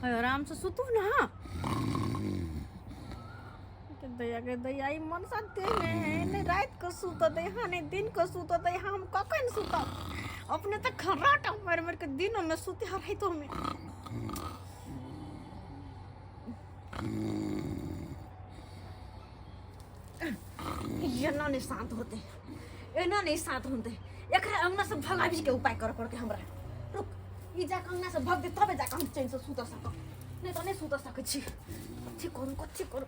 आराम से सुतू ना। के दैया के दैया, ई मनसा तेने है, ने रात को सुतत है, हाँ ने दिन को सुतत है, हम कखन सुतब? अपने तऽ खर्राटा मारि मारि के दिनो में सुते है राइतो में। एना नहि शांत होते, एना नहि शांत होते। एकरा अंगना से भगाबी के उपाय करे पड़ते हमरा। रुक, ई जाके अंगना से भग दे, तबे जाके हम चैन से सुत सकब, नहीं तो नहीं सुत सकै छी। कथी करू, कथी करू?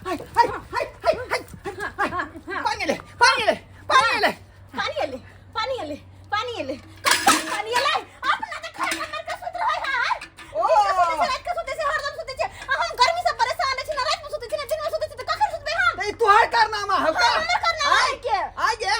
हाय हाय हाय हाय हाय हाय, पानि एलै, पानि एलै, पानि एलै। पानि एलै, पानि एलै, पानि एलै, कब पानि एलै? अपना तऽ खाना मारि के सुति रहै है। ओ। दिन के सुतै छै, राति के सुतै छै, हरदम सुतै छै। आ हम गर्मी से परेशान छी, ना राति में सुतै छी ना दिन में सुतै छी, तऽ कखन सुतबै हम? ई तोहर कारनामा हौ का? हमर कारनामा है के? आइ गे,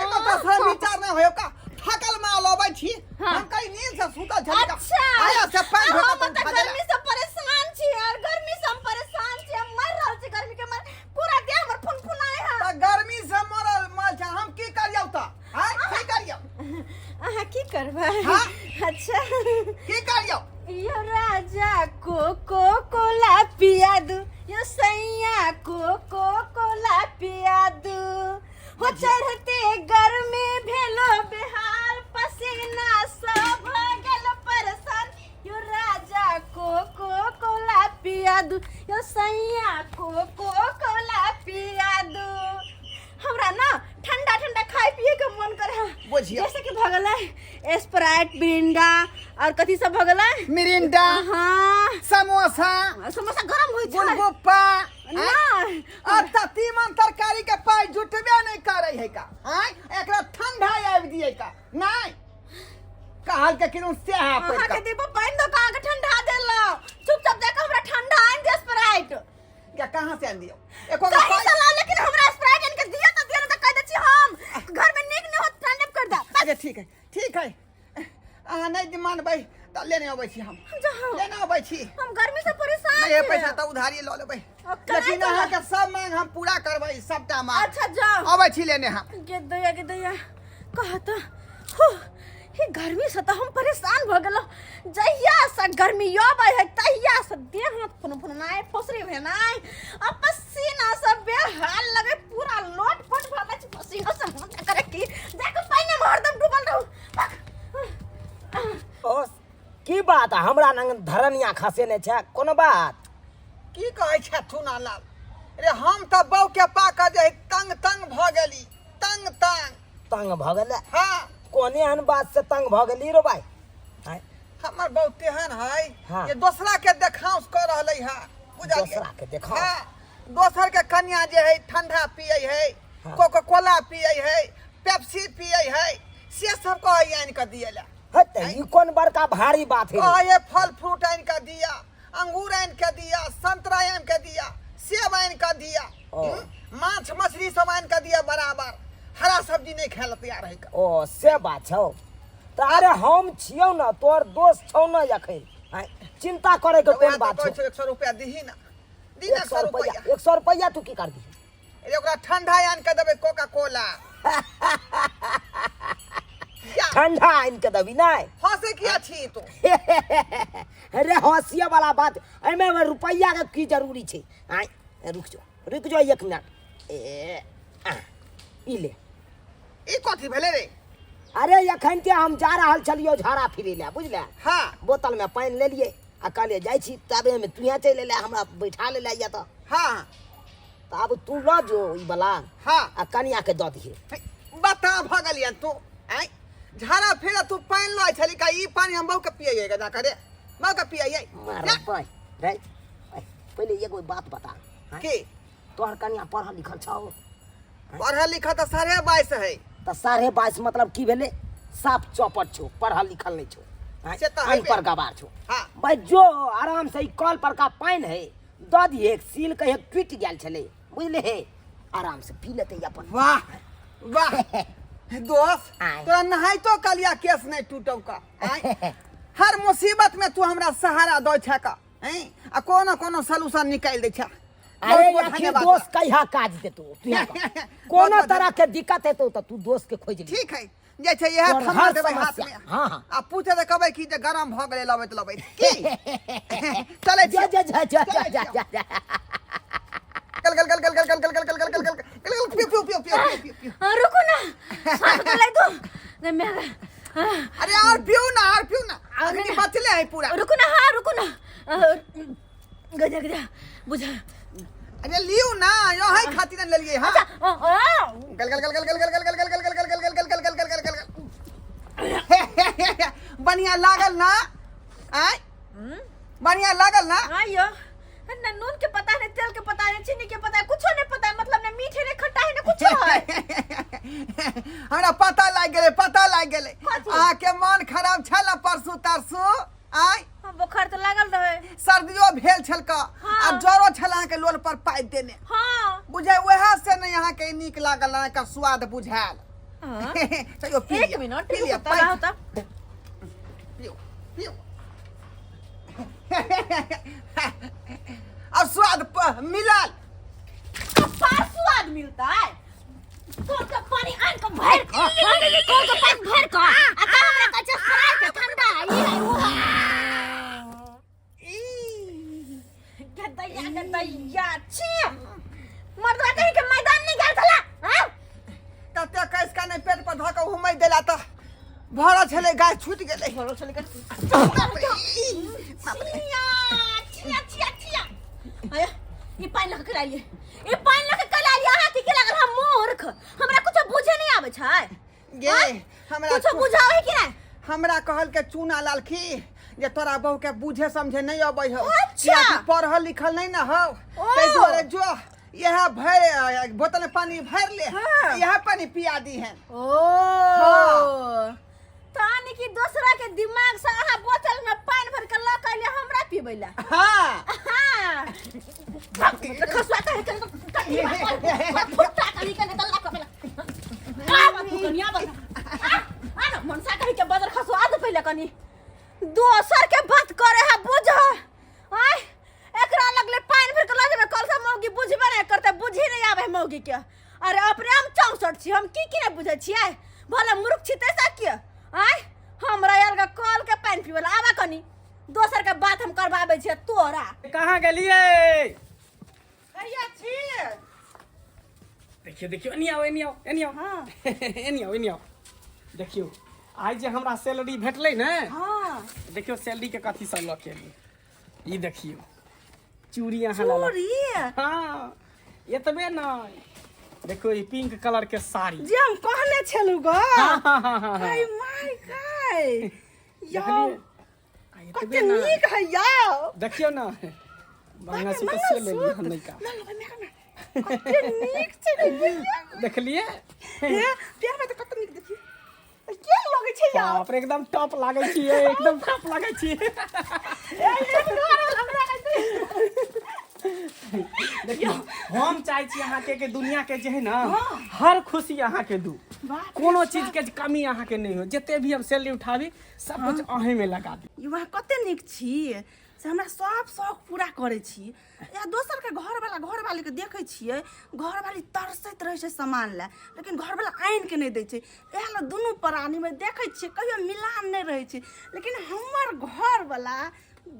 कतो दोसर विचार नहि होय का? थकल माल अबै छी। हाँ। हम कहीं नींद से सुतल छली का? अच्छा। आया से पानि हम ढोका तऽ गर्मी से परेशान छी यार, गर्मी से हम परेशान छी, हम मर रहल छी गर्मी के मारे, पूरा देह हमर फुनफुनाय है। तऽ गर्मी से मरल मर छै, हम की करियौ तऽ? आँय, की करियौ? अहाँ की करबै? हाँ? अच्छा। की करियौ? यो राजा को को कोला पिया दू, यो सैया को को कोला पिया दू। हो चढ़ते गर्मी भेलो बेहाल, पसीना सब गेल परेशान। यो राजा को को कोला पिया दू, यो सैया को को कोला पिया दू। हमरा ना ठंडा ठंडा खाए पिए के मन करे है। बुझियौ। जैसे कि भऽ गेलै स्प्राइट, मिरिंडा और कथी सब भऽ गेलै? मिरिंडा। हाँ। समोसा। समोसा गरम होइ छै। गोलगप्पा। ना। आ त तीमन तरकारी के पाइ जुटबे नहीं करे है का? आय, एकरा ठंडा आबि दिए का? नहीं कहल के किनु से हा अहाँ के दीपो पानि दो कहाँ के ठंडा देलौ। चुपचाप जाके हमरा ठंडा आनि दे स्प्राइट। क्या कहाँ से आनि दियौ? एको कहीं से लाओ, लेकिन हमरा स्प्राइट आनि के दियौ त दियौ, नहीं त कह दै छी हम घर में नीक नहीं होत, ठंडा कर दे। अच्छा ठीक है, ठीक है। अहाँ नहीं मानबै तऽ लेने अबै छी हम। जाओ। लेने अबै छी। हम गर्मी से परेशान नहीं, छी। पैसा तऽ उधारी लऽ लेबै, अब कहाँ लेकिन चलऽ? अहाँके सब मांग हम पूरा करबै, सबटा मांग। अच्छा जाओ। अबै छी लेने हम। गे दैया, गे दैया, कह तऽ हु, ई गर्मी से तऽ हम परेशान भऽ गेलहुँ। जहिया से गर्मी अबै है तहिया से देह हाथ फुनफुनाय, फुसरी भेनाय आ पसीना से बेहाल लगे, पूरा लोट पोट भऽ जाइ छै पसीना से। मन तऽ करे कि जाके पानि मे हरदम डूबल रहू। ओ की बात है, हमरा नंग धरनिया खसेने छै, कोनो बात? की कहै छै चुना लाल रे, हम तऽ बौ के पा कऽ जे तंग तंग भऽ गेली, तंग तंग। तंग भऽ गेलै? हाँ। कोने एहन बात से तंग भऽ गेली रो भाई? आँय? हमर बौ तेहन है हाँ। जे दोसरा के देखाउस कऽ रहलै है, बुझलियै? दोसरा के देखाउस? हाँ, दोसर के कन्या जे है ठंडा पियै है, हाँ। कोको कोला पियै है, पेप्सी पियै है, से सब कहै आनि कऽ दियै ला। हे तऽ ई कोन बड़का भारी बात है? कहै फल फ्रूट आनि कऽ दिया, अंगूर आनि कऽ दिया, संतरा आनि कऽ दिया, सेब आनि कऽ दिया। ओ। माछ मछली सब आनि कऽ दिया, बराबर हरा सब्जी नहीं खाय ला तैयार है का। ओ से बात छौ तऽ अरे हम छियौ ने, तोहर दोस्त छौ ने, अखन आँय, चिंता करे के कोन बात छौ? 100 रुपया दीही ना, दी ना। 100 100 रुपया? रुपया। 100 रुपया तू की करबी? अरे ओकरा ठंडा आनि कऽ देबै, कोका कोला। ठंडा आनि के देबी? नहि। हंसे किया छी तू? अरे हंसिए वाला बात, एहिमे रुपैया के की जरूरी छै? आँय, रुक जो, रुक जो एक मिनट। ए आ, ई ले। ई कथी भेलै रे? अरे एखन के हम जा रहल छलियो झाड़ा फिरे ले, बुझले? हाँ। बोतल में पानि लेलिए आ कहलिए जाइ छी, तबे में तुहे चलि एले, हमरा बैठा लेले या तऽ। हाँ। तऽ आब तू लऽ जो ई वाला। हाँ। आ कनिया के दऽ दिहे। हे, बता भऽ गेलियन तू? आँय, झाड़ा फेरा तू पानि लऽ छली का? ई पानि हम बहू के पियैयै जा करे, बहू के पियैयै। मार जा। पाइ रे, पहिले एगो बात बता। आँय? की? तोहर कनिया पढ़ल लिखल छौ? पढ़ल लिखल तऽ 22.5 है। तऽ 22.5 मतलब की भेलै? साफ चौपट छौ, पढ़ल लिखल नहि छौ, आँय? से तऽ हेबे। अनपढ़ गवार छौ। हाँ। भाई जो आराम से ई कल पर का पानि है दऽ दिहे, सील कहे टूटि गेल छलै, बुझले हे, आराम से पी लेतै अपन। वाह वाह दोस्त। आँय। तोरा नहाइतो कलिया केस नहीं टूटौ का? आँय? हर मुसीबत में तू हमरा सहारा दै छै का, हैं? आ कोनो कोनो सोल्यूशन निकालि दै छै। अरे बहुत बहुत आखिर धन्यवाद दोस्त कहिया काज देतो तू यहाँ कह। कोनो बहुत तरह के दिक्कत हेतौ तऽ तू दोस्त के खोज ली ठीक है जे छै इएह तोहर थमा हर देबै हाथ समस्या। में हाँ, हाँ। आ पूछे तऽ कहबै कि जे गरम भऽ गेलै लबैत लबैत की चलै जा छियै जा जा जा जा जा जा जा। गल गल गल गल गल गल गल गल गल गल गल गल गल पियो पियो पियो पियो पियो पियो हाँ, रुकू ना सांस तो ले दो नहीं मैं हाँ, अरे और पियो ना और पियो ना अखनी बचले है पूरा रुकू ना हाँ रुकू ना गजा गजा बुझा अरे लियो ना यो है खातिर ने लेलिए हां आ, आ, गल गल गल गल गल गल गल गल गल गल गल गल गल गल गल गल गल गल बढ़िया लागल ना आय बढ़िया लागल ना हाँ यो न नून के पता नहीं तेल के पता नहीं चीनी के पता है कुछो नहीं पता है मतलब न मीठे नहीं खट्टा है न कुछो है हमरा पता लागि गेलै पता लागि गेलै कथी? अहाँके मन खराब छल ने परसू तरसू आय हाँ, बुखार तो लागल रहे सर्दियो भेल छल का हाँ। आ ज्वरो छल अहाँके लोल पर पाइप देने हाँ बुझाय उएह से नहि अहाँके नीक लागल अहाँके स्वाद बुझायल हाँ। तैयो पी एक लिअ, मिनट पी लिअ, रुको, पाइप होता पियो पियो अब स्वाद मिलल कपार स्वाद मिलता है कल का पानी आन के भर के कल का पानी भर के आ का हमरा कच्चा सराय के ठंडा है ये है वो है गदैया गदैया छी मर्दवा कहीं के मैदान नहीं गेल छला हां कते कैस का नहि पेट पर धऽ कऽ हुमै देला तऽ भरल छलै गाय छूटि गेलै भरल छलै के बाप रे, बाप रे। छिया छिया छिया छिया आया ई पानि लऽ के लालिए ई पानि लऽ के लालिए अहाँ की के लागल हम मूर्ख हमरा कुछो बुझे नहीं आबै छै गे आँय? हमरा कुछो बुझाबै कि नहीं हमरा कहल के चूना लालखी जे तोरा बहू के बुझे समझे नहीं अबै हो अच्छा। कियाकि पढ़ल लिखल नहीं ना हो ओ। ताहि दुआरे जो यह भर बोतल में पानी भर ले हाँ। यह पानी पिया दी है ओ तानी कि दोसरा के दिमाग से अहाँ बोतल में पानि भर के लऽ के अयलियै हमरा पीबै लए हाँ हाँ। खसुआ कहे के फुट्टा कहीं के निकल ला कपला आ तू कनिया बता आ आ ना मनसा कहीं के बदर खसुआ दे पहले कनी दोसर के बात करे है बुझ आय एकरा लगले पानि भर के लऽ जेबै कल से मौगी बुझबे नहि करतै बुझी नहि आबै है मौगी के अरे अपने हम 64 छी हम की की नहि बुझै छियै भले मूर्ख छी तैसा के आय हमरा अलगा कल के पानि पीबै लए आबा कनी दोसर के बात हम करबाबै छियै तोरा कहाँ गेलियै कहिया छी देखियौ देखियौ एनी आउ एनी आउ एनी आउ हाँ। एनी आउ एनी आउ देखियौ आइ जे हमरा सैलरी भेटलै ने हाँ देखियौ सैलरी के कथी सब लऽ के एलियै ई देखियौ चूड़ी अहाँ लऽ चूड़ी हाँ एतबे नहि देखियौ ई पिंक कलर के साड़ी जे हम कहने छलहुँ गो हाँ, हाँ, हाँ, हाँ, हाँ। हाय my गाय यौ देखलियै आ एतबे कते नहि नीक है यौ देखियौ ने मंगलसूत्र से लेलियै हम नैका ना लेबै मेरा ना कते नीक छै रे ये देखलियै हे प्यार में तऽ कते नीक देखिए के लगै छै यौ बाप रे एकदम टॉप लागै छियै एकदम टॉप लागै छियै ए एक घर हमरा देखियौ हम चाहै छी अहाँके कि दुनिया के जे है ना हर खुशी अहाँके दू कोनो चीज के कमी अहाँके नहि हो जते भी हम सैलरी उठाबी सब कुछ अहीं में लगा दी यौ अहाँ कते नीक छी से हमरा सब शौक पूरा करै छी या दोसरके घरवला घरवालीके देखै छियै घरवाली तरसैत रहै छै सामान लए लेकिन घरवला आनि कऽ नहि दै छै इएह लए दुनू प्राणीमे देखै छियै कहियो मिलान नहि रहै छै लेकिन हमर घरवला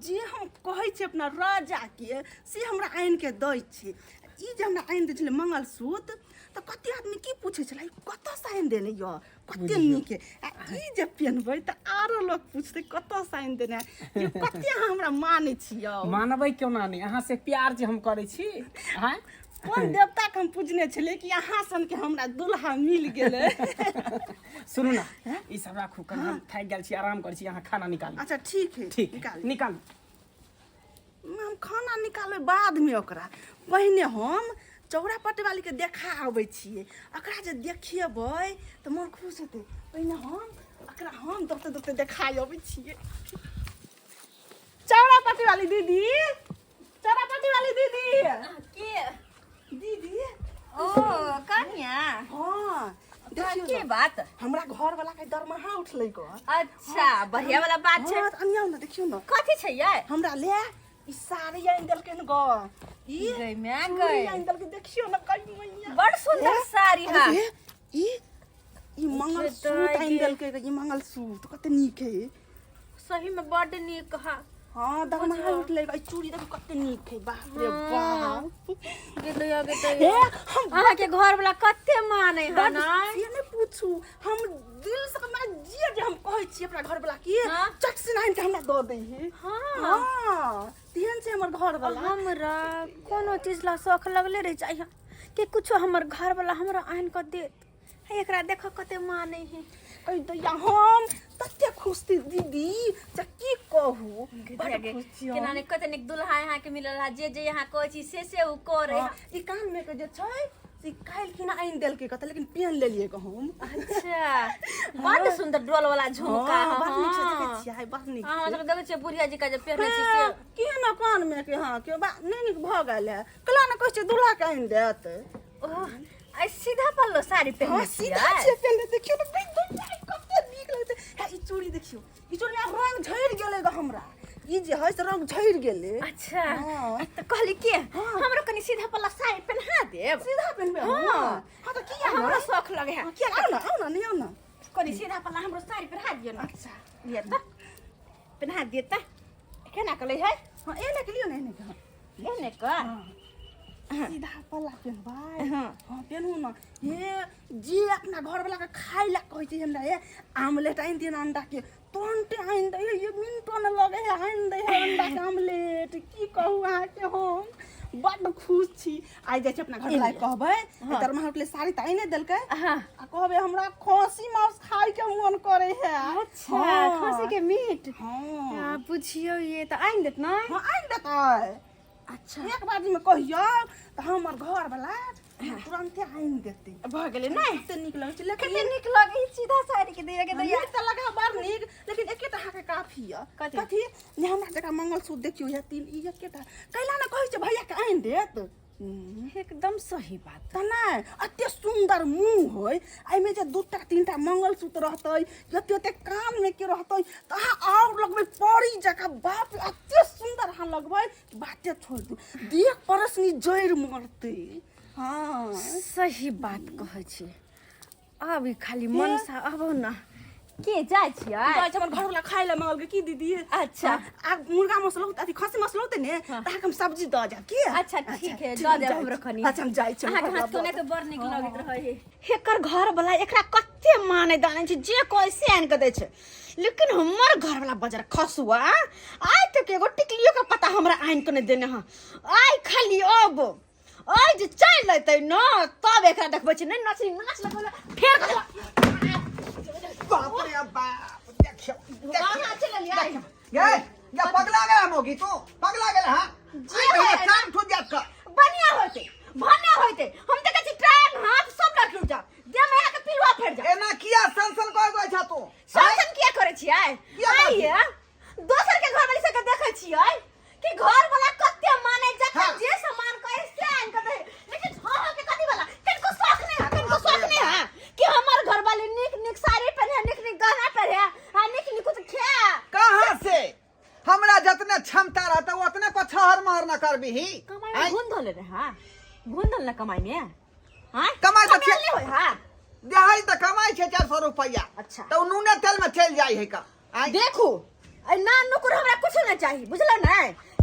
जे हम कहै छियै अपना राजाके से हमरा आनि कऽ दै छै ई जे हमरा आनि दै छलै मंगलसूत्र तऽ कते आदमी की पूछै छलै ई कतऽसँ आनि देने यऽ कते नीक है आ ई जे पेन्हबै तऽ आरो लोक पूछतै कतऽसँ आनि देने है यौ कते अहाँ हमरा मानै छी यौ मानबै केना नहि अहाँ से प्यार जे हम करै छी आँय कोन देवताके हम पूजने छलियै कि अहाँ सनके हमरा दुल्हा मिल गेलै सुनू ना ई सब राखू कनि हम थाकि गेल छी आराम करै छी अहाँ खाना निकालू अच्छा ठीक है ठीक निकाल निकालू हम खाना निकालबै बादमे ओकरा पहिने हम चौरा पटवालीके देखा अबै छियै ओकरा जे देखेबै तऽ मोन खुश हेतै पहिने हम ओकरा हम दौड़ते दौड़ते देखा अबै छियै चौरा पटवाली दीदी चौरा पटवाली दीदी के दीदी ओ कन्या हाँ देखियौ के ने, बात हमरा घरवला के दरमाहा उठलै गो अच्छा बढ़िया वाला बात छै हाँ, तऽ अनियाउ ने देखियौ ने कथी छै यै हमरा ले ई साड़ी आनि देलकै हन गो ई गई मैं चूड़ी गई आनि देलकै देखियौ ने कही मैया बड़ सुंदर साड़ी हा अरे ई ई मंगलसूत्र आनि देलकै ई मंगलसूत्र कते नीक है सही में बड नीक हा हाँ दगना उठलै ई चूड़ी देखू कते नीक है बाप रे बाप गेलै गेलै हे हम अहाँ के घर वाला कते माने हा बड ना से नहि पूछू हम दिल से हमरा जे जे हम कहै छी अपना घर वाला के हाँ। चट से आनि के हमरा दऽ दै है हाँ हाँ तेहन छै हमर घर वाला हमरा कोनो चीज ला शौख लगले रह जाइ कि कुछो हमर घर वाला हमरा आनि कऽ देत हे एकरा देखो कते माने है अरे दैया हम तते खुश थी दीदी से की कहू बड खुश छी हम। केना ने कते नीक दुल्हा यहाँ के मिलल हा जे जे यहाँ कहै छी से से उ करे हाँ, ई कान में के जे छै से काल्हि किना आनि देलकै कतऽ लेकिन पेन लेलियै कऽ हम अच्छा बड सुंदर डोल वाला झुमका हाँ, बड़ नीक छै हाँ। देखै छियै बड़ नीक हाँ छै हम देखै छियै बुढ़िया जी का जे पहिने छी से के ना कान में के हाँ के बा नहि नीक भऽ गेल है कला ने कहै छै दूल्हा के आनि देत ओह आइ सीधा पल्लो साड़ी हाँ पहिने सीधा छियै छै पेनने देखियौ ने बड़ दुनिया कते नीक लगतै हे ई चूड़ी देखियौ ई चूड़ी आब रंग झड़ि गेलै ग हमरा ई जे है से रंग झड़ि गेलै अच्छा हाँ। तऽ कहली के हमरो कनी सीधा पल्ला साड़ी पहिना देब सीधा पेनबै हम हाँ। हाँ तऽ किया हमरो नहि शौख लगे है किया आउ ने आउ ने नहि आउ ने कनी सीधा पल्ला हमरो साड़ी पहिना दियौ ने अच्छा लिअ तऽ पहिना दिअ तऽ केना कलै है हाँ एने के लियौ ने एने के हाँ एने कऽ सीधा पल्ला पेनबै हाँ पेनहू ने हे जे अपना घरवला के खाय ला कहै छै हमरा हे आमलेट आनि दिअ ने अंडा के तुरन्ते आनि दै है ये मिनटो ने लगे है आनि दै है अंडा के आमलेट की कहू अहाँके हम बड्ड खुश छी आइ जाइ छी अपना घरवला के कहबै दरमाहा होटले साड़ी तऽ आनि देलकै हाँ। आ कहबै हमरा खसी मांस खाय के मन करे है अच्छा हाँ। खसी के मीट हाँ आ, बुझियौ ये तऽ आनि देत ने हाँ आनि देतै अच्छा एक बाजीमे कहियौ तऽ हमर घरवला तुरन्ते आनि देतै भऽ गेलै नहि कते नीक लगै छै लेकिन कते नीक लगै छै सीधा साड़ी के दिया के दैया नीक तऽ लगा बड़ नीक लेकिन एकेटा अहाँके काफी यऽ कथी? कथी जे हमरा जकाँ मंगलसूत्र देखियौ या तीन ई एकेटा कैला ने कहै छै भैयाके आनि देत एकदम सही बात तऽ नहि एते सुन्दर मुँह होय एहिमे जे दूटा तीनटा मंगलसूत्र रहतै एते एते कानमे के रहतै तऽ अहाँ आओर लगबै परी जकाँ बाप रे एते सुन्दर अहाँ लगबै कि बाते छोड़ि दू देख परसनी जड़ि मरतै हँ सही बात कहै छी आब ई खाली मनसा आबो न के जाइ छियै जाइ छै हमर घरवला खाय लए मंगलकै की दीदी अच्छा। आ मुर्गा मसलो अथी खस्सी मसलो होतै ने तऽ अहाँके हम सब्जी दऽ जायब की अच्छा ठीक है दऽ देब हमरो कनी अच्छा हम जाइ छी अहाँके हाथ के तऽ बड़ नीक लगैत रहै है एकर घर वाला एकरा कते माने दाने छै जे कोई से आनि के दै छै लेकिन हमर घर वाला बजर खसुआ आइ तक एगो टिकलियो के पता हमरा आनि के नहि देने हँ आइ खाली अब आइ जे चलि अयतै न तब एकरा देखबै छै नहि नचनी नाच लगबै फेर कहबै, बाप रे बाप देखियौ अहाँ चलि एलियै गे गे पगला गेला मोगी तू पगला गेला हां जे होय ना। टांग ठुक जात का बढ़िया होते भने होते हम देखै छी टांग हाथ सब लट लुट जाओ देह में आके पिलुआ फेर जाओ एना किया सन सन कर गई छा तू शासन किया करै छियै किया करै आइए दोसर के घर वाली सबके देखै छियै कि घर वाला कते माने जखन हाँ। जे सामान कहे से आनि के दे लेकिन हाँ हाँ के कथी वाला किनको शौक नहीं है किनको शौक नहीं है कि हमर घर वाली नीक नीक साड़ी पहने नीक नीक गहना पहने आ नीक नीक कुछ खाए कहाँ से हमरा जितने क्षमता रहता उतने को छहर महर न करबी कमाई में घुन धोले रे हां घुन धोल ना कमाई में हां कमाई तऽ कमाई होय हां देहाई तऽ कमाई छै 400 रुपया अच्छा। तऽ उ नूने तेल में चलि जाइ है का आँय? देखू ऐ ना नुकुर हमरा कुछ ना चाही बुझल ना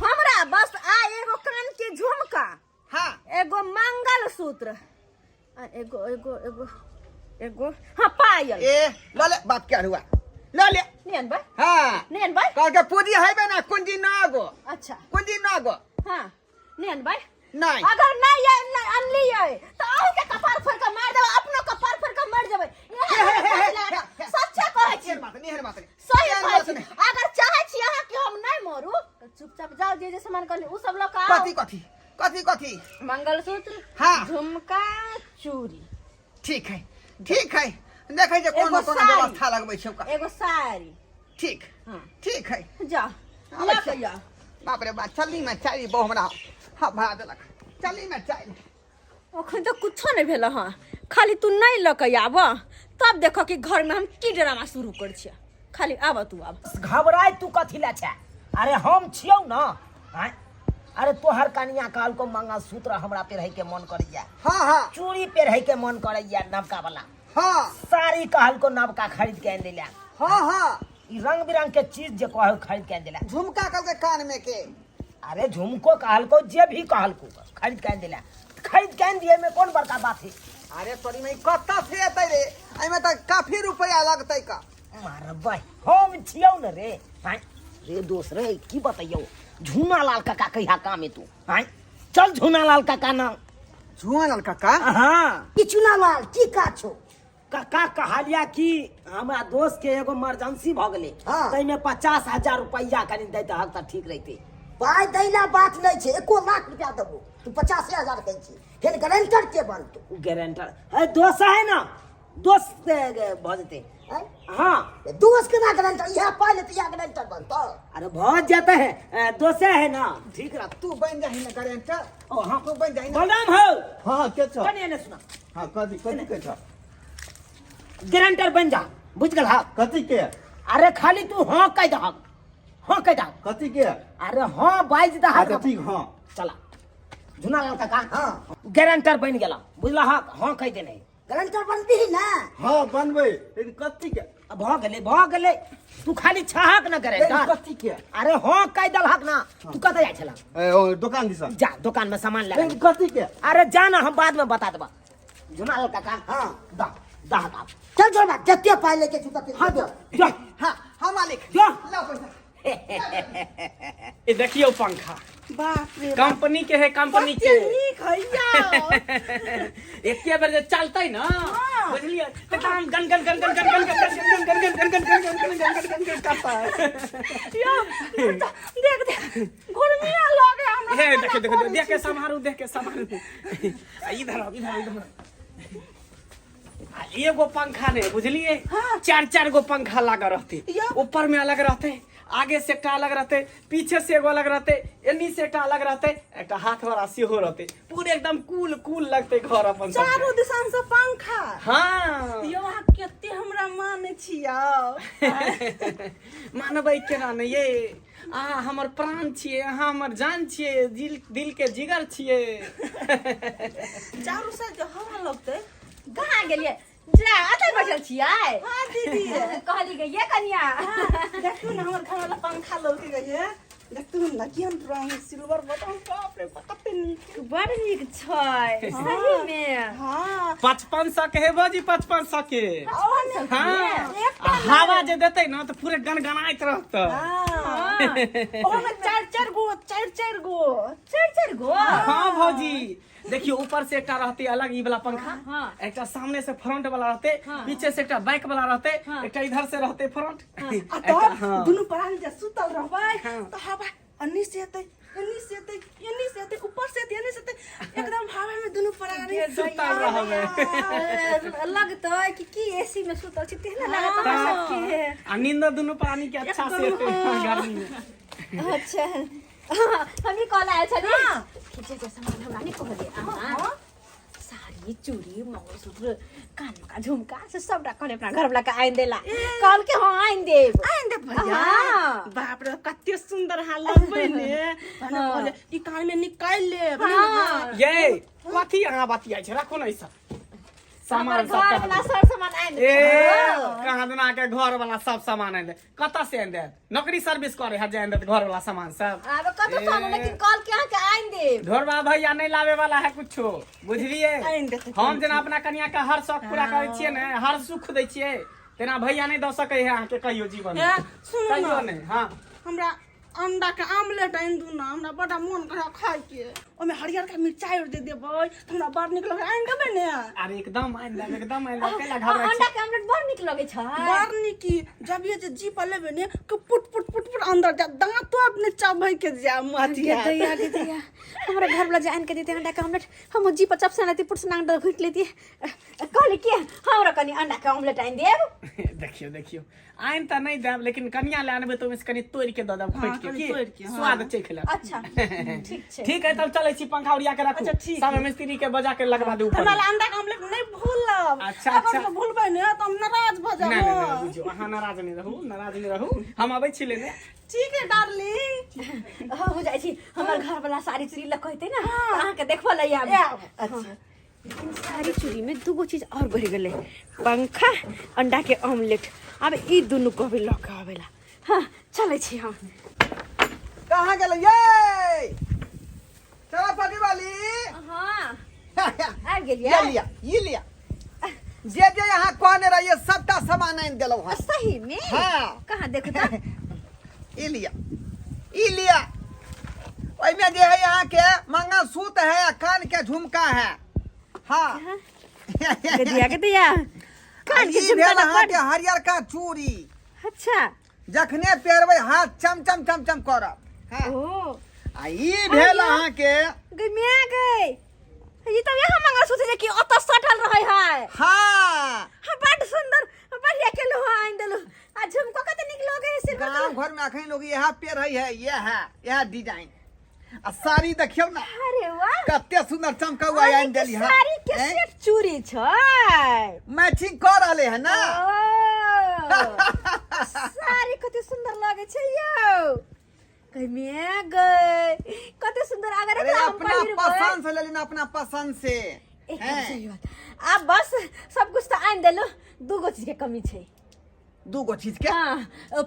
हमरा बस आ एगो कान के झुमका हाँ एगो मंगलसूत्र आ एगो एगो एगो एगो हाँ पायल ए ल ले बाप के अरुआ ल ले नहीं अनबै हाँ नहीं अनबै कह के पूंजी हेबे ना कुंजी ना गो अच्छा कुंजी ना गो हाँ नहीं अनबै नहीं अगर नहीं ये नहीं अनलियै तऽ अहूँ के कपार फोड़ के मार देबै अपनो कपार फोड़ के मर जेबै सच्चा कहै छी एहन बात नहीं एहन बात नहीं सही एहन कहै बात छी नहीं। अगर चाहै छी अहाँ कि हम नहीं मरू तऽ चुपचाप जाउ जे जे सामान कहली उ सब लऽ कऽ आउ कथी कथी कथी कथी मंगलसूत्र हाँ। झुमका चूड़ी ठीक है ठीक है देखै छै कोनो एगो कोनो साड़ी। व्यवस्था लगबै छै ओकर एगो साड़ी ठीक हाँ। ठीक है जाउ आबै लऽ छी। कऽ आउ बाप रे बाप चलनी में चारि बहु हमरा हाँ भरा देलक चलनी में चारि अखन तऽ कुछो नहि भेल हँ खाली तू नहि लऽ कऽ आब तब देख कि घरमे हम की ड्रामा शुरू कर छियै खाली आब तू आब घबराय तू कथी ला छै अरे हम छियौ न आँय? अरे तोहर कनिया कहलको मंगलसूत्र हमरा पेरहे के मन करैया। हाँ हाँ। चूड़ी पेरहे के मन करैया नवका वाला। हाँ। साड़ी कहलको नवका खरीद के आनि देला। हाँ हाँ। ई रंग बिरंग के चीज जे कहो खरीद के आनि देला। झुमका कहलकै कान में के। अरे झुमको कहलको जे भी कहलको खरीद के आनि देला। खरीद के आनि दिए में कौन बड़का बात है? अरे तोरी में कत्ता से एतै रे, एहिमे तऽ काफी रुपया लगतै का। मारबै हम छियौ ने रे। आँय रे दोस्त रे, की बतैयौ, झूना लाल काका कहिया काम एतौ? आँय चल झूना लाल काका ना। झूना लाल काका? हाँ। की चूना लाल की काज छौ? काका कहलिया कि हमरा दोस्त के एगो इमरजेंसी भ गेलै। हाँ। ताहिमे 50,000 रुपैआ कनि दैत हक तऽ ठीक रहितै। पाइ दैला बात नहि छै, 1 लाख रुपया देबो, तू 50,000 कहै छी, फेर गारंटर के बनतौ? ओ गारंटर है दोस्त है ना, दोस्त भऽ जेतै। आँय? हाँ। दोस्त केना गारंटर? इएह पाइ लेतै, इएह गारंटर बनतौ? अरे भऽ जेतै है, दोसे है ना, ठीक रह। तू बन जाही ना गारंटर। ओ हाँ। तू बन जाही ना। बलराम हो। हाँ, के छौ? कनि एने सुना। हाँ, कथी, कथी के छौ? गारंटर बन जा, बुझ गेल? हाँ। कथी के? अरे खाली तू हाँ कह दहक, हाँ कह दहक। कथी के? अरे हाँ बाजि दहक। अच्छा ठीक, हाँ। चला झुना लाल काका। हाँ। गारंटर बन गेला, बुझला? हक हाँ कह देने। गारंटर बनबी ना? हाँ बनबै, लेकिन कथी के? अब भऽ गेलै, भऽ गेलै, तू खाली छहक ना गारंटर। कथी के? अरे हाँ कह दलहक ना। तू कतऽ जाइ छला? ए, ओ दोकान दिसन। जा दोकान में सामान ले। लेकिन कथी के? अरे जा ना, हम बाद में बता देबा। झुना लाल काका। हाँ। दा दा दा। चल जोड़बा, जते पाइ लेके छौ तते। हाँ दो, जा। हाँ हाँ मालिक। जा। लाओ पैसा। ए देखियो पंखा। बाप रे, कंपनी के है, कंपनी के। कते नीक है यौ। एके बेर जे चलतै ना, बुझलियै, तऽ एकदम गन गन गन गन गन गन गन गन गन गन गन गन गन गन गन गन गन गन करता है। यौ, देख देख, घुरमिया लगे हमरा। हे देखियो देखियो, देख के सम्हारू, देख के सम्हारू। आ इधर आओ, इधर आओ, इधर आओ। आ एगो पंखा नहीं, बुझलिए? हाँ। चार चार गो पंखा लागल रहते। यौ। ऊपर में अलग रहते, आगे से एकटा अलग रहते, पीछे से एगो अलग रहते, एनी से एकटा अलग रहते, एकटा हाथ वाला सेहो रहते। पूरे एकदम कूल कूल लगते घर अपन सबके। चारू दिशान से पंखा। हाँ। यौ अहाँ कते हमरा मानै छियौ। मानबै केना नहि ये, अहाँ हमर प्राण छियै, अहाँ हमर जान छियै, दिल दिल के जिगर छियै। चारू साइड के हवा लगतै। कहाँ गेलियै? जा अतै बैठल छियै? हाँ दीदी। कहली गे ये कनिया, देखू ना हमर घर वाला पंखा लौके गई। देखू ना केहन रंग सिल्वर बटन, बाप रे बाप, कते नीक। बड़ नीक छै सही में। हाँ। 5500 के है भौजी, 5500 के। हाँ। एकटा आ हवा जे देतै ना तऽ पूरे गनगनाइत रहतै। हाँ। ओहोमे चारि चारि गो, चारि चारि गो। चारि चारि गो? हाँ भौजी, देखियो ऊपर से एकटा रहते अलग ई वाला पंखा। हाँ। एकटा सामने से फ्रंट वाला रहते। हाँ। पीछे से एकटा बैक वाला रहते। हाँ। एकटा इधर से रहते फ्रंट। आ तब दुनू प्राणी जे सुतल रहबै तऽ हवा अन्नी से एतै, एन्नी से एतै, एन्नी से एतै, ऊपर से एतै, एन्नी से एतै, एकदम हवा में दुनू प्राणी सुतल रहबै। लगतै कि की एसी में सुतल छी तेहन लागत हमरा सबके। आ नींद दुनू प्राणी के अच्छा से एतै गर्मी में। अच्छा, हम ई कहला आयल छलियै कि जे जे सामान हमरा नहि कहलियै अहाँ, साड़ी चूड़ी मंगलसूत्र कान का झुमका से सबटा कहले अपना घरवाला के आनि देला, कहलके हाँ आनि देब। आनि देब भैया? हाँ। बाप रे, कते सुंदर हाल लगबै ने। भने कहले ई कान में निकालि लेब। हाँ। ये कथी अहाँ बतियाइ छै? राखू ने ई सब सामान। हमर सब घरवाला कहाँ सब सामान आनि ए देब। कहाँ दुना के घर वाला सब सामान आनि दे, कतऽ से आनि देत? नौकरी सर्विस करे है जे आनि देत घर वाला सामान सब? आब कतऽ से आनू, लेकिन कहलके अहाँके आनि देब। ढोरबा भैया नहीं लावे वाला है कुछो, बुझलिए? आनि देतै। हम जेना अपना कनिया के हर शौक पूरा करै छियै ने, हर सुख दै छियै, तेना भैया नहीं दऽ सकै है अहाँके कहियो जीवन में। हे सुनू कहियो ना। नहीं। हाँ। हमरा अंडा के आमलेट आनि दू ना, हमरा बड़ा मोन करे खाय के। ओहिमे हरियर का मिरचाई और दे देबै तऽ हमरा बड़ नीक लगै। आनि देबै ने? अरे एकदम आनि देब, एकदम आनि देब, कैला घबराइ अंडा छी? के आमलेट बड़ नीक लगै छै। बड़ नीक। जब ये जे जी पर लेबै ने कि पुट पुट पुट पुट अंदर जा, दांतो अपने चबै के जा अथी गे हैत। दैया गे दैया, हमरा घर वाला जे आनि के देते अंडा के आमलेट, हम जी पर चपसा लेती, पुट से अंडा घुटि लेती। कहली कि हमरा कनि अंडा के आमलेट आनि देब। देखियो देखियो, आनि तऽ नहि देब, लेकिन कनिया लए आनबै तऽ ओहिमे से कनि तोड़ि के दऽ देब खोटि के। कनि की तोड़ि के, हाँ। स्वाद चख लेब। अच्छा ठीक छै। ठीक है, तब चलै छी, पंखा ओरिया के राखू। अच्छा, ठीक। सब मिस्त्री के बजा के लगवा दू ऊपर हमरा में। ला अंडा के आमलेट नहि भूलब। अच्छा, अगर अच्छा। के भूलबै ने तऽ हम नाराज भऽ नहि नहि नहि जाब। बुझियौ, अहाँ नाराज नहि रहू, नाराज नहि रहू, हम अबै छी लेने। ठीक है डार्लिंग। हम जाइ छी, हमर घर वाला साड़ी चूड़ी लऽ कहते ना, अहाँके देखबऽ लए आयब। अच्छा। लेकिन साड़ी चूड़ी में दूगो चीज और बढ़ गेलै, पंखा, अंडा के ऑमलेट। आब ई दुनू कहबै लऽ के आबेला। हाँ, चलै छी हम। कहाँ गेलै ये चलो पटी वाली? हाँ, आबि गेलियै। ये लिया, ये लिया, जे जे यहाँ कहने रहिए सबटा सामान आनि देलहुँ हँ। सही में? हाँ। कहाँ देखू तऽ। ई लिया, ई लिया। ओहिमे जे है अहाँके मंगलसूत्र है आ कान के झुमका है। हाँ। के दिया, के दिया, कान के ई झुमका भेल तऽ अहाँके हरियरका चूड़ी। अच्छा। जखने पेरबै हाथ चम चम चम चम करत। हाँ। ओ। आ ई भेल अरे। अहाँके गई माय गई, ई तऽ यहाँ मंगलसूत्र जे कि ओतऽ सटल रहै है। हाँ। हाँ, बड सुंदर, बढ़िया केलहुँ हँ, आनि देलहुँ। आ झुमको कते नीक लगे है सिल्वर गांव कलर। घर में अखन लोग यह पेर है, यह है, यह डिजाइन। आ साड़ी देखियौ ना। अरे वाह, कते सुंदर चमकौआ अरे आनि के देली हँ। साड़ी के हैं? सिर्फ चूड़ी छै। मैचिंग कऽ रहले है ना। ओ, साड़ी कते सुंदर लगे छै यौ। कहिया गए, कते सुंदर। अगर अरे एकरा हम अपना पहिरबै। पसंद से लेली ना, अपना पसंद से। एकदम हैं? सही बात। आब बस सब कुछ तऽ आनि देलहुँ, दूगो चीज के कमी छै। दूगो चीज के? हाँ,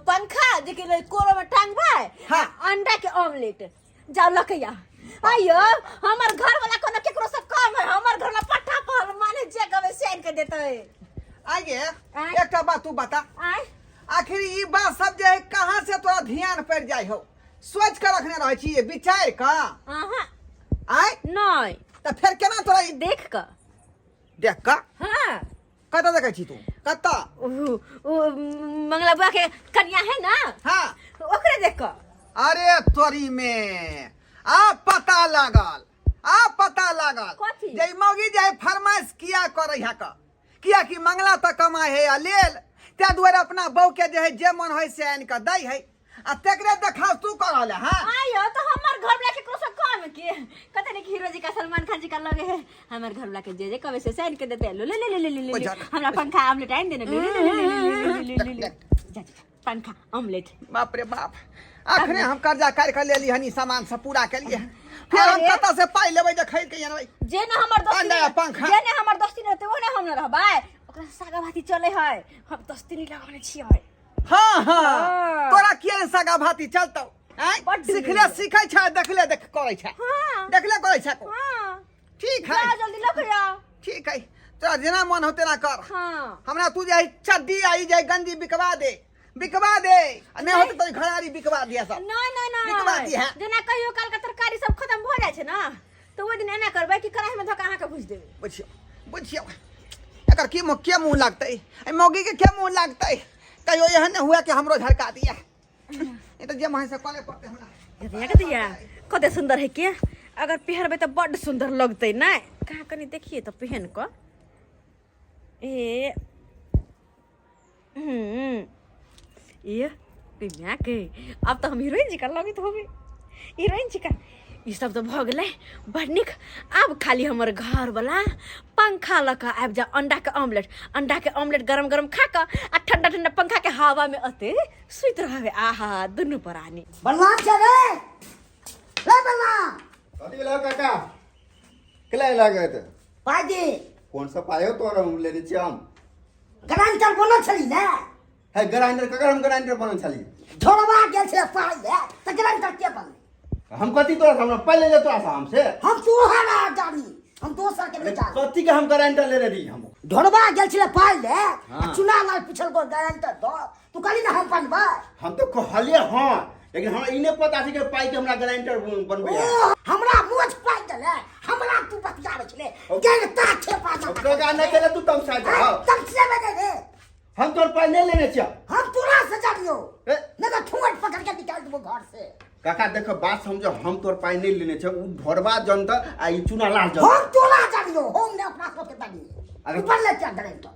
पंखा जे कि कोरो में टांगबै। हाँ। अंडा के ऑमलेट जाओ लके आ। आइयो, हमर घर वाला कोनो केकरो से कम है? हमर घर वाला पट्टा पर माने जे कहबै से आनि के देतै। आइए। आँय? एकटा बात तू बता। आय? आखिर ई बात सब जे है कहाँ से तोरा ध्यान पड़ जाय हो? सोच के रखने रहे छी, विचार का? अहाँ। आय? नहीं। तऽ फेर केना तोरा देख कऽ। देख कऽ? हाँ। कतऽ देखै छी तू, कतऽ? उ मंगला बुआ के कन्या है ना। हाँ। ओकरे देख कऽ। अरे तोरी में आ पता लागल, आ पता लागल। कथी? जे ई मौगी जे है फरमाइश किया करै है का, किया कि मंगला तऽ कमाइ है आ लेल ताहि दुआरे अपना बहू के जे है जे मन है से आनि कऽ दै है, आ तेकरे देखाव तू कर रहले। हाँ। आयो, तो हमर घर वाला के कोनो कम के? कते ने हीरो जी का, सलमान खान जी का लगे है। हमर घर वाला के जे जे कबे से साइन के देते। ले ले ले ले ले ले। ओ ले। जा। हमरा पंखा ऑमलेट आइन देने। ले ले ले ले ले ले ले ले। जा जा, पंखा ऑमलेट। बाप रे बाप, अखने हम कर्जा काटि कऽ लेली हनी सामान सब पूरा केलिए, फेर हम अरे। कतऽ से पाइ लेबै जे खरीद के अनबै? जे ने हमर दोस्ती अंडा आ पंखा। जे ने हमर दोस्ती रहते, ओ ने हम न रहबै। ओकरा से सागा भाती चले है, हम दोस्ती नहीं लगाने छियै। हाँ हाँ। हाँ। तोरा किया ने सगा भाती चलतौ? आँय? बड्ड सिखले नीक। सिखै छै, देखले देख करै छै। हाँ। देखले करै छै। हाँ। ठीक है। जाओ, जल्दी लऽ के आओ। ठीक है, तोरा जेना मन हो तेना कर। हाँ। हमरा तू जे चड्डी आई जाय गंजी बिकवा दे, बिकवा दे, आ नहि होतै तऽ घरारी बिकवा दिया सब। नहीं नहीं नहीं। बिकवा दिया। जेना कहियो काल के तरकारी सब खत्म भऽ जाइ छै ना, तऽ ओहि दिन एना करबै कि कढ़ाई में धऽ के अहाँके भुजि देबै। बुझियौ, बुझियौ, एकर की मुँह के मुँह लागतै? एहि मौगी के के मुँह लागतै? कहियो एहन नहि हुए कि हमरो झरका दिया। ई तऽ जे मन से करे पड़तै हमरा। कतिया कतिया, कते सुंदर है के। अगर पहिरबै तऽ बड्ड सुंदर लगतै। नहि कहाँ, कनि देखिए तऽ पहिन कऽ। ए ये माय के, आब तऽ हम हीरोइन जकाँ लगैत होबै, हीरोइन जकाँ। ई सब तऽ भऽ गेलै बड़ नीक। आब खाली हमर घरवला पंखा लऽ कऽ आबि जाउ, अंडाके ऑमलेट, अंडाके ऑमलेट गरम गरम खा कऽ आ ठंडा ठंडा पंखा के हवा में अते सुति रहबै। आहा, दुनू प्राणी। बलराम छै रे, रे बलराम। कथी भेलै काका? केला लागत? पाइ दे। कौन सा पाइ हो तोरा? हम लेने छियै हम। ग्रांटर बनल छली ने? है ग्राइंडर ककर हम ग्राइंडर बनल छली? झोड़वा गेल छै पाइ ले तऽ ग्रांटर के बनलै? हम कथी तोरा से, हमरा पाइ ले तोरा से हमसे। हम तोहरा जानी, हम दोसर के नहीं जानी। कथी के हम ग्राइंडर लेने रही हम? ढोड़वा गेल छलै पाइ ले आ हाँ। चुना लाल पूछल गो ग्रांटर दो, तू कहली ना हम बनबै। हम तो कहलिए हाँ, लेकिन हमरा ई नहीं पता छै कि पाइ के हमरा ग्राइंडर बनबै है। ओ हमरा मोछ पाइ देले, हमरा तू बतियाबै छले गेलता छेपा। काका नहि केले तू तमसा जा। तमसेबे नहि रे। हम तोर पाइ नहीं लेने छियै। हम तोरा से जानियो। ए? नहीं तो ठुमट पकड़ के निकाल देबो घर से। काका देखो, बात समझो, हम तोर पाइ नहीं लेने छियै। उ ढोरबा जनता आ ई चुना लाल जनता। हम तोरा जानियो, हम ने अपना सबके जानियो। अरे- ऊपर ले चल ग्रांटर।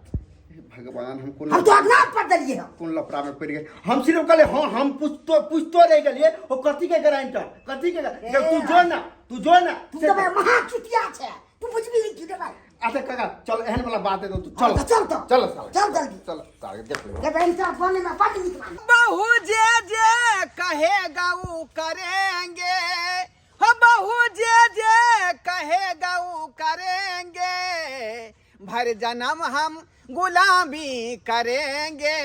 हे भगवान, हम कोन हम तो नाम पर देलिए हम। कोन लफड़ा में पड़ गए? हम सिर्फ कहले हाँ, हम पूछतो पूछतो रह गेलिए ओ कथी के ग्राइंडर, कथी के? जब तू जो ना, तू जो ना। तू तो बड़ा महा चुतिया छे, तू बुझबी की रे भाई? अच्छा काका चल एहन वाला बात है तो तू चल हाँ, चल तो। चल साला चल जल्दी। चल साला देख ले गारंटर बने में बड़ नीक लागल। बहू जे जे कहेगा वो करेंगे, हो बहू जे जे कहेगा वो करेंगे, भर जन्म हम गुलामी करेंगे,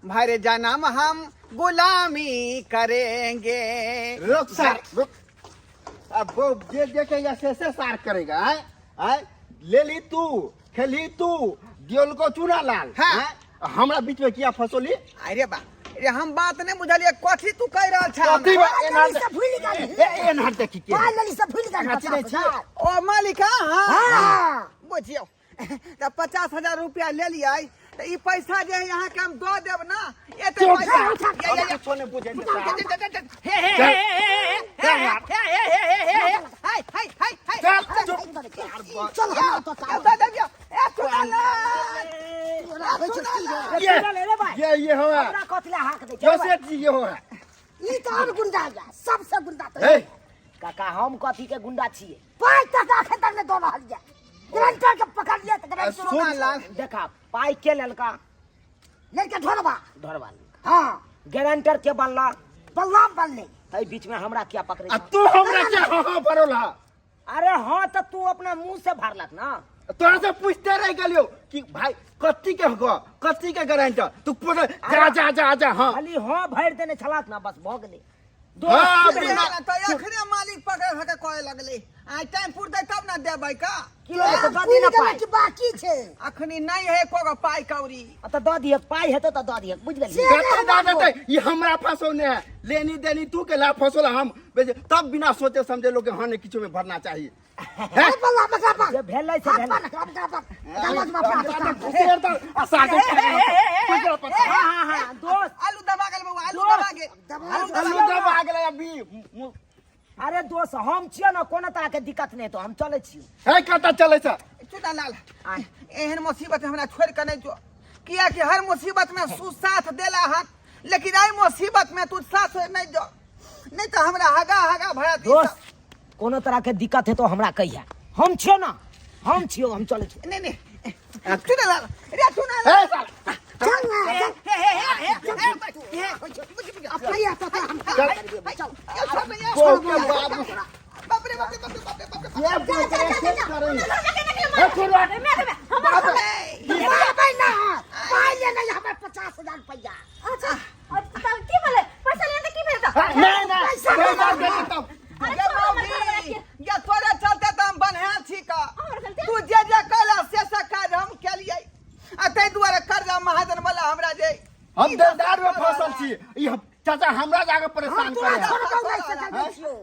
भर जन्म हम गुलामी करेंगे। रुक सार रुक, अब वो जे देखेगा से से सार करेगा। आय आय ले ली तू खेली तू दियोल को चूना लाल। हाँ। आय, हमरा बीच में किया फसोली? अरे बा रे, हम बात नहीं बुझलिए, कथी तू कह रहल छा? कथी बा? पाइ एना लेली से भूलि गेली। ए एना देखी के पाइ लेली से भूलि गेली। एना चिन्है 50 छी? हजार। ओ मालिका। हाँ हाँ। बुझियौ तऽ 50,000 रुपया ले लियै तऽ ई पैसा जे है अहाँके हम दऽ देब ना, एते चुप। पैसा उठा, ये, ये, ये। कुछो नहि बुझै छै सार। हे हे हे हे हे हे हे हे हे हे हे हाय हाय हाय हाय। चल चुप। चल हमरा तो ए, दऽ देबियौ। ए, सुना लाल। तोरा होइ छै की रे? ये चल रे भाई। ये हुआ हमरा कथी ला हाक दै छै जो रे भाई? सेठ जी ये हुआ। ई तऽ आओर गुंडा या सबसे गुंडा तऽ ए काका हम कथी के गुंडा छियै? पाइ टका एखन तक नहि दऽ रहल यऽ। गारंटर के पकड़लियै तऽ गारंटर सुना लाल। देखा पाइ के लेलका? लड़का ढोरबा। ढोरबा। हाँ। गारंटर के बनला? बलराम बनले। एहि बीच में हमरा क्या पकड़े? आ तू हमरा के हाँ हाँ भरोला? अरे हाँ तऽ तू अपना मुंह से भरलक ना। तोरा से पूछते रह गेलियो कि भाई कथी के होगो कथी के गारंटर, तू पूछ जा जा जा जा। हाँ खाली हाँ भरि देने छलाक ना, बस भऽ गेलै। हाँ, दोस्त बिना- तऽ एखने मालिक पकड़ के कहै लगलै, आइ टाइम पुरतै तब ने देबै का। की भेलै तऽ दऽ भूलि दी ना गेलै पाइ। कि बाकी छै? अखनी नहीं है एको गो पाइ कौड़ी। आ तऽ दऽ दिहक पाइ, हेतौ तऽ दऽ दिहक, बुझि गेलियै? कते दऽ देतै? ई हमरा फसौने है, लेनी देनी तू के ला फसौला हम बेचे, तब बिना सोचे समझे लोग के हाँ ने किछु में भरना चाहिए। हे बलराम एकरा पर जे भेलै से हाथ भेलै। पर एकरा पर, एकरा पर, एकरा पर, एकरा पर। घुसेड़ दल, आ साथे पकड़ पकड़। हाँ हाँ हाँ दोस्त आलू दबा गेल बौआ, आलू दोस्त। दबा गेल। दबा आलू दबा गेलै अभी अरे दोस्त हम छियै ने, कोनो तरह के दिक्कत नहि हेतौ, हम चलै छियौ। हे कतऽ चलै छ? चुना लाल, एहन मुसीबत हमरा छोड़ के नहीं जो, कियाकि हर मुसीबत में सु साथ देला हन, लेकिन एहि मुसीबत में तू साथ नहीं जो, नहीं तो हमरा हगा हगा भरा दी। दोस्त कोनो तरह के दिक्कत हेतौ हमरा कहिया, हम छियौ ना, हम छियौ, हम चलै छियौ। नहीं नहीं चुना लाल रे, चुना लाल। हे साला चल ना, चल। हे हे हे हे हे हे अपने ही आता था हम चल। चल। बहू के बाबू। बाप रे बाप रे बाप रे बाप रे बाप रे। ये बोल के सेट करै। हे छोड़वा। बाबे ना पाइ लेने हमर 50,000 रुपैआ। अच्छा अब तब की भेलै? पैसा लेने तऽ की भेल तऽ? नहीं नहीं पैसा पैसा दे दे तब। अरे ये छोड़ो हमर घरवला मौगी, के। ये तोरे चलते तऽ हम बन्हायल छी का। हमर चलते? तू जे जे कहला से से काज हम केलियै, आ ताहि दुआरे कर्जा महाजन वाला हमरा जे हम देवदार में फसल छी, ई चाचा हमरा जाके परेशान हम तोरा करे। छोड़बौ नहि से चल छियौ।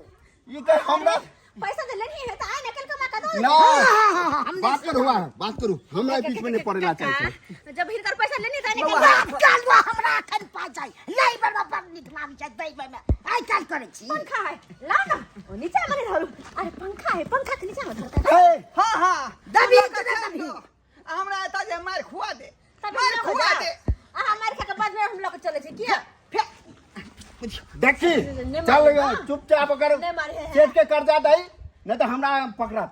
ई कह हमरा पैसा तऽ लेनही है तऽ आइ ने कल कमा कऽ दऽ ना हाँ, हम बात करू, हाँ, बात करू, हमरा बीच में नहीं पड़ेला चाहिए। जब हिनकर पैसा लेनी तऽ आइ ने बाप काल हमरा एखन पाइ चाही, लै बेर बड़ नीक लागै छै दै बेर आइ काल्हि करै छी। पंखा है लाओ ना, ओ नीचा में धरू। अरे पंखा है, पंखा के नीचा में धरता। हे हाँ हाँ दबी हमरा के तऽ दबी। दो। हमरा एतऽ जे मारि खुआ दे, तब मारि ना हो खुआ जा। दे। अहाँ मारि खा के बाद में हम लऽ के चलै छी किया? फे देखी नहीं चल मारे ना। चुपचाप अगर नहीं मारे है। सेठ के कर्जा दई नहीं तो हमरा पकड़त।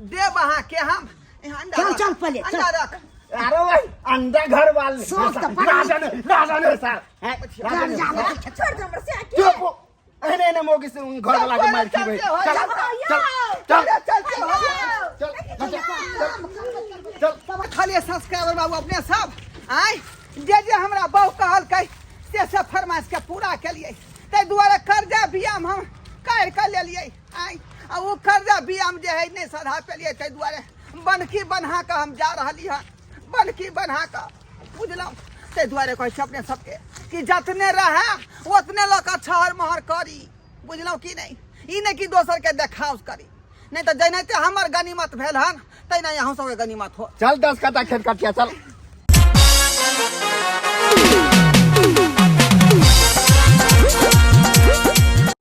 देब अहाँके हम अंडा चल, रख, चल पहिले, चल। अंडा रख। अरे भाई अंडा घर वाले सोच तऽ बड़ा राजन राजन सर हैं, राजन कर्जा लऽ के छोड़ दे हमर से के। चुप एहने एहने मौगी से उन घर वाला के मार खिबै। चल, चल चल, चल चल, चल, चल, चल चल चल चल। खाली सब्सक्राइबर बाबू अपने सब आय जे जे हमरा बहु कहलकै से सब फरमाइश के पूरा केलियै, ताहि दुआरे कर्जा बियाम हम काढ़ि कऽ लेलियै आय, आ ओ कर्जा बियाम जे है नहि सधा पेलियै, ताहि दुआरे बन्हकी बन्हा कऽ हम जा रहली हन, बन्हकी बन्हा कऽ, बुझलहुँ? ताहि दुआरे कहै छी अपने सबके कि जतने रहए ओतने लऽ कऽ छहर महर करी, बुझलहुँ कि नहि? ई नहि कि दोसरके देखाउस करी, नहि तऽ जेनाहिते हमर गनीमत भेल हन तहिना अहूँ सबके गनीमत हो। चल 10 कट्ठा खेत कटिया चल।